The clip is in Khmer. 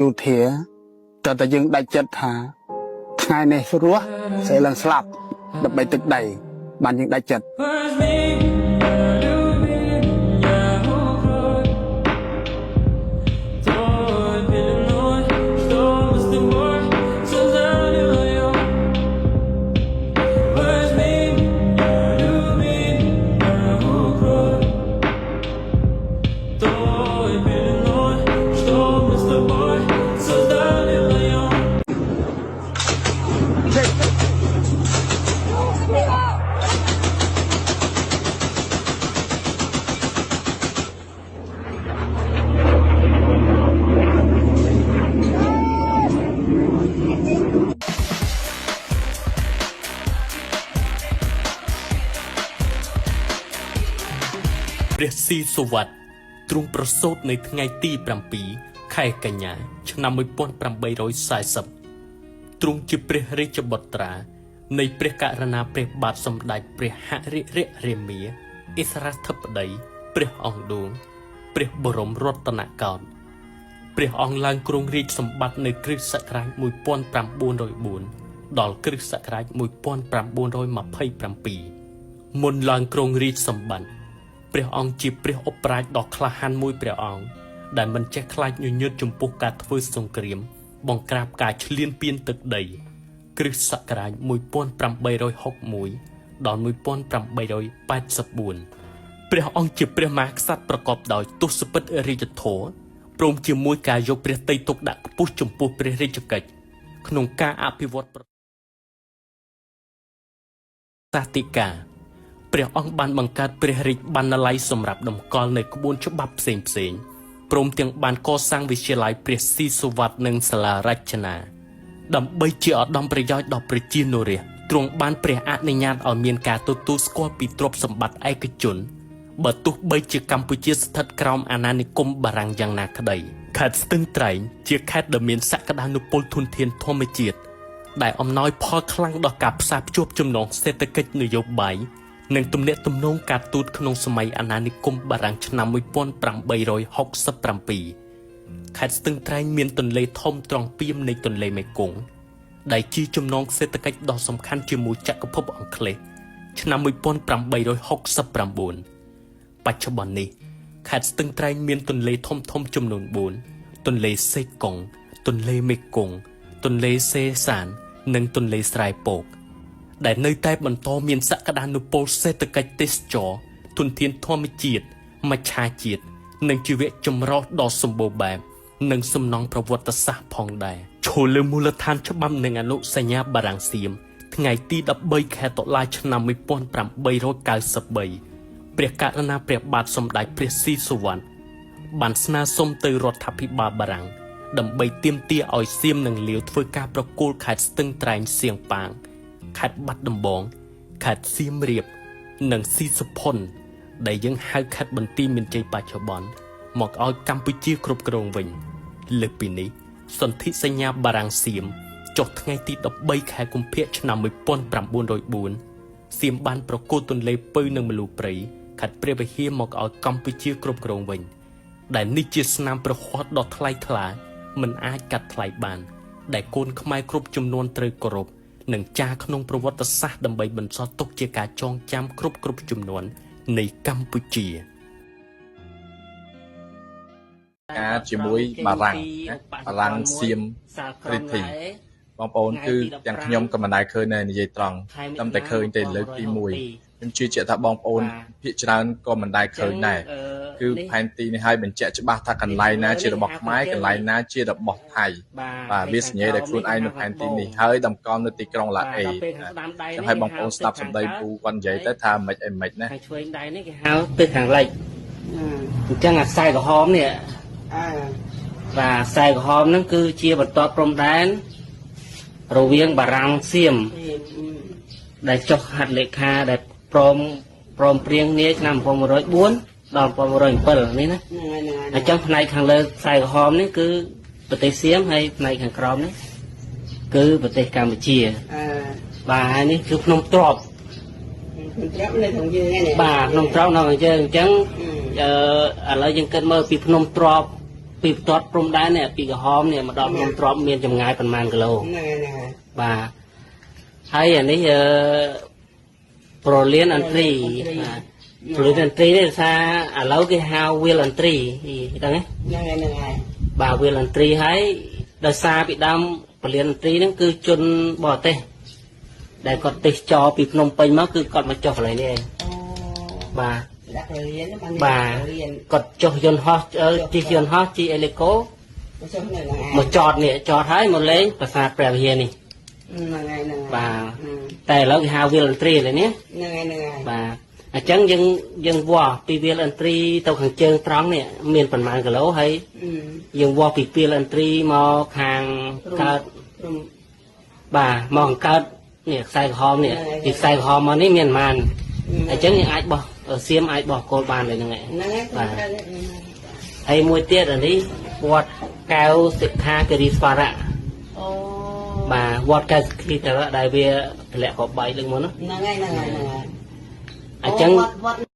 យោធាតើតែយើងដាច់ចិត្តថាថ្ងៃនេះរស់ស្អីឡើងស្លាប់ដើម្បីទឹកដីបានយើងដាច់ចិត្ត Возьми меня, люби меня, укрой той пеленой, что мы с тобой создали вдвоем. Возьми меня, люби меня, укрой той пеленой, что мы с тобой создали вдвоем. ព្រះស៊ីសុវត្ថិទ្រង់ប្រសូតនៅថ្ងៃទី7ខែកញ្ញា ឆ្នាំ1840ទ្រង់ជាព្រះរាជបុត្រា នៃព្រះករុណាព្រះបាទសម្ដេចព្រះហរិរៈរាមាអិសរាធិបតីព្រះអង្គឌួង ព្រះបរមរតនកោដ្ឋព្រះអង្គឡើងគ្រងរាជសម្បត្តិនៅគ្រិស្តសករាជ1904ដល់គ្រិស្តសករាជ1927មុនឡើងគ្រងរាជសម្បត្តិ ព្រះអង្គជាព្រះឧបរាជដ៏ក្លាហានមួយព្រះអង្គដែលមិនចេះខ្លាចញញើតចំពោះការធ្វើសង្គ្រាម បង្ក្រាបការឈ្លានពានទឹកដី គ្រិស្តសករាជ1861ដល់1884ព្រះអង្គជាព្រះមហាក្សត្រប្រកបដោយទសពិធរាជធម៌ព្រមជាមួយការយកព្រះទ័យទុកដាក់ខ្ពស់ចំពោះព្រះរាជកិច្ចក្នុងការអភិវឌ្ឍប្រសាតិកា ព្រះអង្គបានបង្កើតព្រះរាជបណ្ណាល័យសម្រាប់តម្កល់នៅក្បួនច្បាប់ផ្សេងផ្សេងៗព្រមទាំងបានកសាងវិទ្យាល័យព្រះស៊ីសុវត្ថិនិងសាលារចនាដើម្បីជាឧត្តមប្រយោជន៍ដល់ប្រជានុរាស្ត្រទ្រង់បានព្រះអនុញ្ញាតឲ្យមានការទទួលស្គាល់ពីទ្រព្យសម្បត្តិឯកជនបើទោះបីជាកម្ពុជាស្ថិតក្រោមអាណានិគមបារាំងយ៉ាងណាក្តីខេត្តស្ទឹងត្រែងជាខេត្តដែលមានសក្តានុពលធនធានធម្មជាតិ ដែលអំណោយផលខ្លាំងដល់ការផ្សារភ្ជាប់ចំណងសេដ្ឋកិច្ចនយោបាយនិងទំនាក់ទំនងការទូតក្នុងសម័យអាណានិគមបារាំងឆ្នាំ1867ខេត្តស្ទឹងត្រែងមានទន្លេធំត្រង់ពីមនៃទន្លេមេគង្គដែលជាចំណងសេដ្ឋកិច្ចដ៏សំខាន់ជាមួយចក្រភពអង់គ្លេសឆ្នាំ1869បច្ចុប្បន្ននេះខេត្តស្ទឹងត្រែងមានទន្លេធំៗចំនួន4ទន្លេសេកុងទន្លេមេគង្គទន្លេសេសាន និងទន្លេស្រែពក ដែលនៅតែបន្តមានសក្តានុពលសេដ្ឋកិច្ចទេសចរណ៍ធនធានធម្មជាតិមច្ឆាជាតិនិងជីវៈចម្រុះដ៏សម្បូរបែបនិងសំណង់ប្រវត្តិសាស្ត្រផងដែរឈរលើមូលដ្ឋានច្បាប់និងអនុសញ្ញាបារាំងសៀមថ្ងៃទី13ខែតុលាឆ្នាំ1893ព្រះករុណាព្រះបាទសម្ដេចព្រះស៊ីសុវត្ថិបានស្នើសុំទៅរដ្ឋាភិបាលបារាំងដើម្បីទាមទារឲ្យសៀមនិងលាវធ្វើការប្រគល់ខេត្តស្ទឹងត្រែងសៀងប៉ាង ខេត្តបាត់ដំបងខេត្តសៀមរាប និងស៊ីសុផុនដែលយើងហៅខេត្តបន្ទាយមានជ័យបច្ចុប្បន្នមកឲ្យកម្ពុជាគ្រប់គ្រងវិញ លើសពីនេះសន្ធិសញ្ញាបារាំងសៀមចុះថ្ងៃទី13ខែកុម្ភៈឆ្នាំ1904សៀមបានប្រគល់ទន្លេពៅនិងមលូព្រៃខេត្តព្រះវិហារមកឲ្យកម្ពុជាគ្រប់គ្រងវិញ ដែលនេះជាស្នាមប្រហ័សដ៏ថ្លៃថ្លាមិនអាចកាត់ថ្លៃបាន ដែលកូនខ្មែរគ្រប់ចំនួនត្រូវគោរពនិងចារក្នុងប្រវត្តិសាស្ត្រដើម្បីបន្សល់ទុកជាការចងចាំគ្រប់ៗចំនួននៃកម្ពុជា ការជាមួយបារាំងណាបារាំងសៀមរិទ្ធីបងប្អូនគឺទាំងខ្ញុំក៏មិនដែលឃើញដែរនិយាយត្រង់តែតែឃើញតែលើកទី1ខ្ញុំជឿជាក់ថាបងប្អូនភាគច្រើនក៏មិនដែលឃើញដែរគឺផែនទីនេះឲ្យបញ្ជាក់ច្បាស់ថាកន្លែងណាជារបស់ខ្មែរកន្លែងណាជារបស់ថៃបាទវាសញ្ញាដែលខ្លួនឯងនៅផែនទីនេះហើយតម្កល់នៅទីក្រុងឡាអេចាំឲ្យបងប្អូនស្ដាប់សម្ដីពូគាត់និយាយទៅថាមិនអីមិនណា ខាងឆ្វេងដៃនេះគេហៅទិសខាងលិចអញ្ចឹងអាខ្សែក្រហមនេះបាទខ្សែក្រហមហ្នឹងគឺជាបន្ទាត់ព្រំដែនរវាងបារាំងសៀមដែលចុះហត្ថលេខាដែលព្រមព្រមព្រៀងគ្នាឆ្នាំ1904ដល់1907នេះណាអញ្ចឹងផ្នែកខាងលើខ្សែក្រហមនេះគឺប្រទេសសៀមហើយផ្នែកខាងក្រោមនេះគឺប្រទេសកម្ពុជាបាទហើយនេះគឺភ្នំទ្រប ត្រាប់នៅក្នុងយើងហ្នឹង បាទភ្នំត្រប់នៅខាងយើងអញ្ចឹងអឺឥឡូវយើងគិតមើលពីភ្នំទ្រប ពីបន្ទាត់ព្រំដែននេះពីក្រហមនេះមកដល់ភ្នំទ្រាប់មានចម្ងាយប្រមាណគីឡូ ហ្នឹងហើយហ្នឹងហើយ បាទហើយអានេះអឺប្រលៀនអន្ត្រីបាទប្រលៀនអន្ត្រីនេះដោយសារឥឡូវគេហៅវាលអន្ត្រីដឹងទេ ហ្នឹងហើយហ្នឹងហើយ បាទវាលអន្ត្រីហើយដោយសារពីដើមពលានអន្ត្រីហ្នឹងគឺជនបរទេសដែលគាត់ទេសចរពីភ្នំពេញមកគឺគាត់មកចុះកន្លែងនេះឯង អូ បាទ ដាក់ប្រលៀនបាន បាទ ប្រលៀន គាត់ចុះយន្តហោះអឺជិះយន្តហោះជិះអេលីកូ មកចុះនៅហ្នឹងឯង មកចតនេះចតហើយមកលេងប្រាសាទព្រះវិហារនេះ ហ្នឹងហើយហ្នឹងហើយ បាទតែឥឡូវគេហៅវាលអន្ត្រីឥឡូវនេះ ហ្នឹងហើយហ្នឹងហើយ បាទអញ្ចឹងយើងយើងវាស់ពីវាលអន្ត្រីទៅខាងជើងត្រង់នេះមានប្រមាណគីឡូហើយយើងវាស់ពីវាលអន្ត្រីមកខាងកើត ព្រំ បាទមកខាងកើតនេះខ្សែក្រហមនេះពីខ្សែក្រហមមកនេះមានប្រមាណអញ្ចឹងយើងអាចបោះសៀមអាចបោះគោលបានเลยហ្នឹងឯង ហ្នឹងហើយ បាទ ត្រូវ ហើយមួយទៀតអានេះវត្តកែវសិក្ខាគិរីស្វរៈ អូ បាទវត្តកែវសិក្ខាគិរីស្វរៈដែលវាតម្លាក់ក្របបែកលើកមុនណា ហ្នឹងហើយហ្នឹងហើយហ្នឹងហើយ អញ្ចឹង វត្តវត្ត